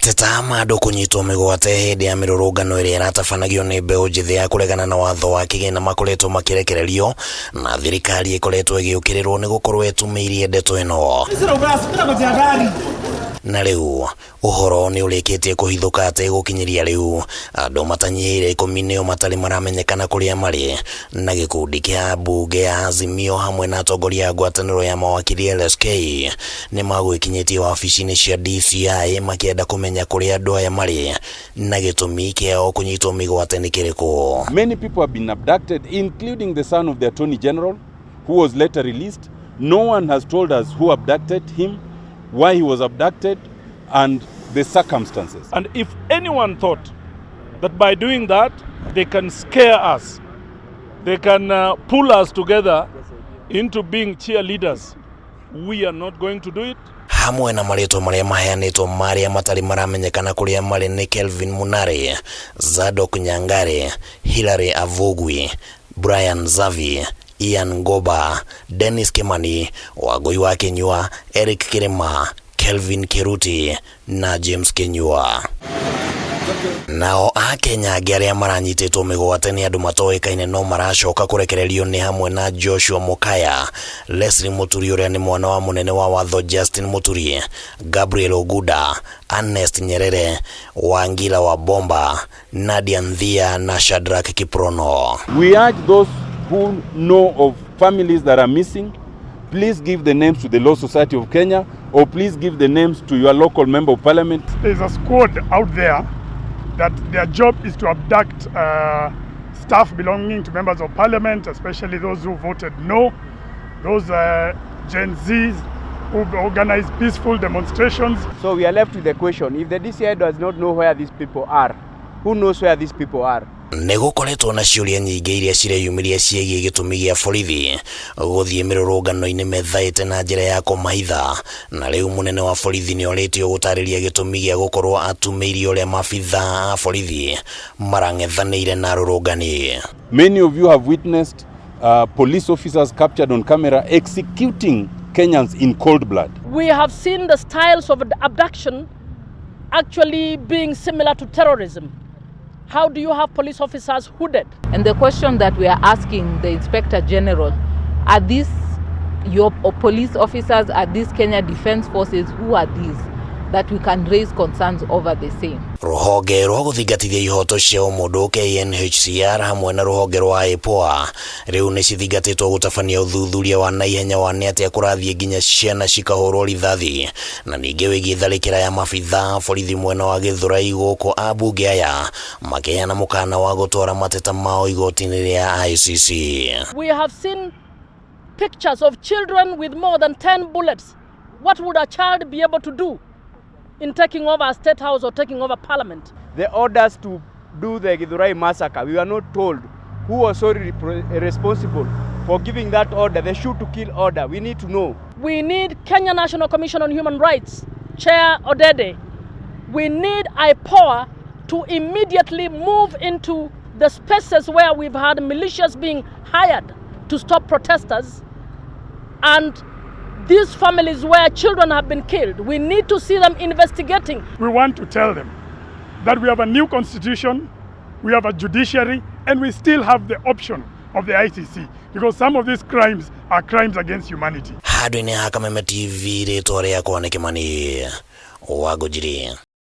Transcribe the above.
Mateta ma andũ kũnyitwo mĩgwate hĩndĩ ya mĩrũrũngano ĩrĩa ĩratabanagio nĩ mbeũ njĩthĩ ya kũregana na watho wa kĩgĩna makoretwo makĩrekererio na thirikari ĩkoretwo ĩgĩũkĩrĩrwo nĩ gũkorwo ĩtumĩirie ndeto ĩno. Na rĩu ũhoro nĩ ũrĩkĩtie kũhithũka atĩ gũkinyĩria rĩu andũ matanyihĩire 10 nĩo matarĩ maramenyekana kũrĩa marĩ na gĩkundi kĩa mbunge ya Azimio hamwe na atongoria a ngwatanĩro ya mawakiri LSK nĩ magwĩkinyĩtie wabici-inĩ cia DCI makĩenda kũmenya kũrĩa andũ aya marĩ na gĩtũmi kĩao kũnyitwo mĩgwate nĩ kĩrĩkũ. Many people have been abducted, including the son of the Attorney General, who was later released. No one has told us who abducted him, why he was abducted, and the circumstances. And if anyone thought that by doing that they can scare us, they can pull us together into being cheerleaders, we are not going to do it. Hamwe na marĩtwa marĩa maheanĩtwo marĩa matarĩ maramenyekana kũrĩa marĩ nĩ Kelvin Munare, Zadok Nyangare, Hilary Avugwi, Brian Zavi, Ian Ngoba, Dennis Kimani, Wangui wa Kinyua, Eric Kirima, Kelvin Kiruti na James Kinyua. Nao akenya angĩ arĩa maranyitĩtwo mĩgwate nĩ andũ matoĩkaine no maracoka kũrekererio nĩ hamwe na Joshua Mokaya, Leslie Muturi ũrĩa nĩ mwana wa mũnene wa watho Justin Muturi, Gabriel Oguda, Ernest Nyerere, Wangila wa Bomba, Nadia Nthia na Shadrack Kiprono. We urge those who know of families that are missing, please give the names to the Law Society of Kenya, or please give the names to your local member of parliament. There's a squad out there that their job is to abduct staff belonging to members of parliament, especially those who voted no, those Gen Zs who organize peaceful demonstrations. So we are left with the question, if the DCI does not know where these people are, who knows where these people are? Nĩ gũkoretwo na ciũria nyingĩ iria cireyumĩria ciĩgiĩ gĩtũmi gĩa borithi gũthiĩ mĩrũrũngano-inĩ methaĩte na njĩra ya kũmahitha, na rĩu mũnene wa borithi nĩ orĩtio gũtarĩria gĩtũmi gĩa gũkorwo atumĩirie ũrĩa maabitha a borithi marang'ethanĩire na arũrũngani. Many of you have witnessed police officers captured on camera executing Kenyans in cold blood. We have seen the styles of abduction actually being similar to terrorism. How do you have police officers hooded? And the question that we are asking the Inspector General, are these your police officers, are these Kenya Defence Forces, who are these, that we can raise concerns over the same? Rũhonge rwa gũthingatithia ihoto cia ũmũndũ KNHCR hamwe na rũhonge rwa IPOA rĩu nĩ cithingatĩtwo gũtabania ũthuthuria wa naihenya wa nĩ atĩa kũrathiĩ nginya ciana cikahũrwo rithathi, na ningĩ wĩgiĩ tharĩkĩra ya mabitha borithi mwena wa Gĩthũrai gũkũ ambunge aya makĩheana mũkana wa gũtwara mateta mao igoti-inĩ rĩa ICC. We have seen pictures of children with more than 10 bullets. What would a child be able to do in taking over a state house or taking over parliament? The orders to do the Githurai massacre, we were not told who was so responsible for giving that order, the shoot to kill order. We need to know. We need Kenya National Commission on Human Rights, Chair Odede. We need IPOA to immediately move into the spaces where we've had militias being hired to stop protesters, and these families where children have been killed. We need to see them investigating. We want to tell them that we have a new constitution, we have a judiciary, and we still have the option of the ICC, because some of these crimes are crimes against humanity. Handũ-inĩ ha Kameme TV, rĩtwa rĩakwa nĩ Kĩmani Wangũnjiri.